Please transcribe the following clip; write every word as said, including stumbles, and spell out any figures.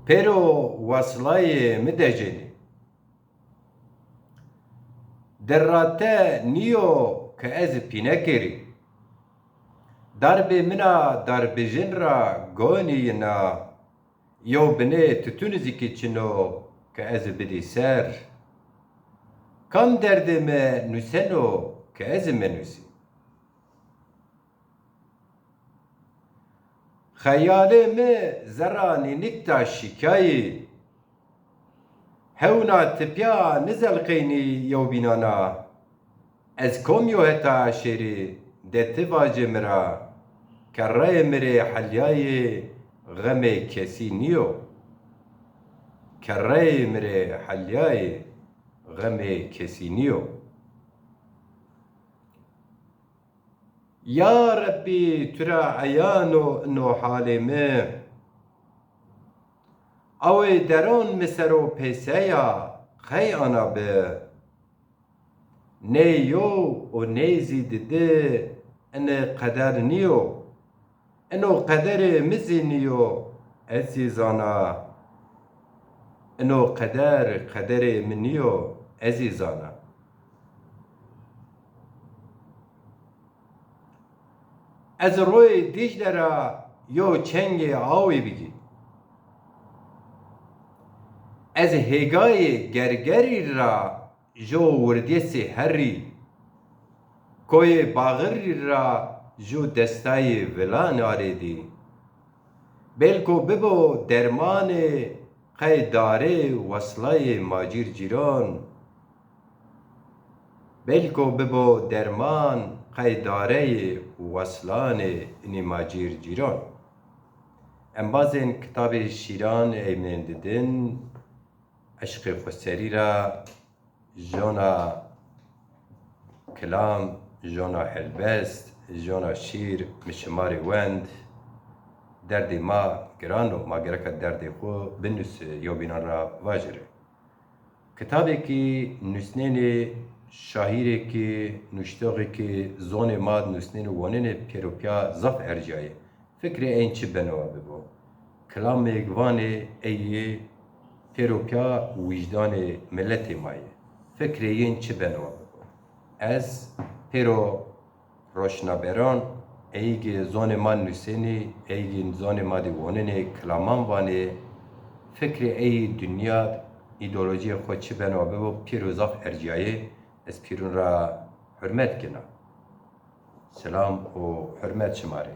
Pêro waslayê mi dejenî. Derrate nîyo ke ez pîne kerî. Darbê min a darbijin ra gonî yina. Yew binê tutun zî kî çin o ke ez bidî ser. Kam derdê mi nuseno ke ez menusî? Xeyalê mi zerra nînik da şikayî. Hewna tipya nizelqeynî yewbînan a. Ez kom yo heta şêrî de ti vacê mi ra. Kerreyê mi rê helyayê xemê kesî nîyo. Kerreyê mi rê helyayê xemê kesî nîyo. Ya Rebbî, tu ra eyan o ino halê mi. Awê deron mi ser o pêseya, qey ana bi. Ney yo û ney zî didi, ini qeder nîyo. Ino qederê mi zî nîyo, ez zî zana. Ino qeder, qederê mi nîyo, ez zî zana. Ez royê Dîcle ra yo çengê awî bigî. Ez hêgayê Gergerî ra jo wirdêsê herrî, koyê Baxirî ra ju destayê vilan arêdî. Belko bibo dermanê qey darê waslayê macîr cîran. Belko bibo derman qey dareyê waslanê inî macîr cîran. Embazên kitabê şîran eymên didin, eşqê xweserî ra jona kilam, jona helbest, jona şîr mi şima rê wend. Derdê ma giran o, ma gereka derdê xwu binusî, yewbînan ra vajirê. Kitabêkî nusnenê, şahîrêkî, nuştoxêkî zonê ma nusnenê, wonenê, pêro pîya zaf ercîyayê. Fikrê ey çi beno wa bibo. Kilamêk vanê ey yê pêro pîya wijdanê miletê ma yê. Fikrê yin çi beno wa bibo. Ez pêro roşnaberan, ey gê zonê ma nusenê, ey gê zonê ma de wonenê, kilaman vanê, fikrê ey dinya, îdeolojiyê xo çi beno wa bibo, pêro zaf ercîyayê, ez pîrun ra hurmet kena. Selam û hurmet şima rê.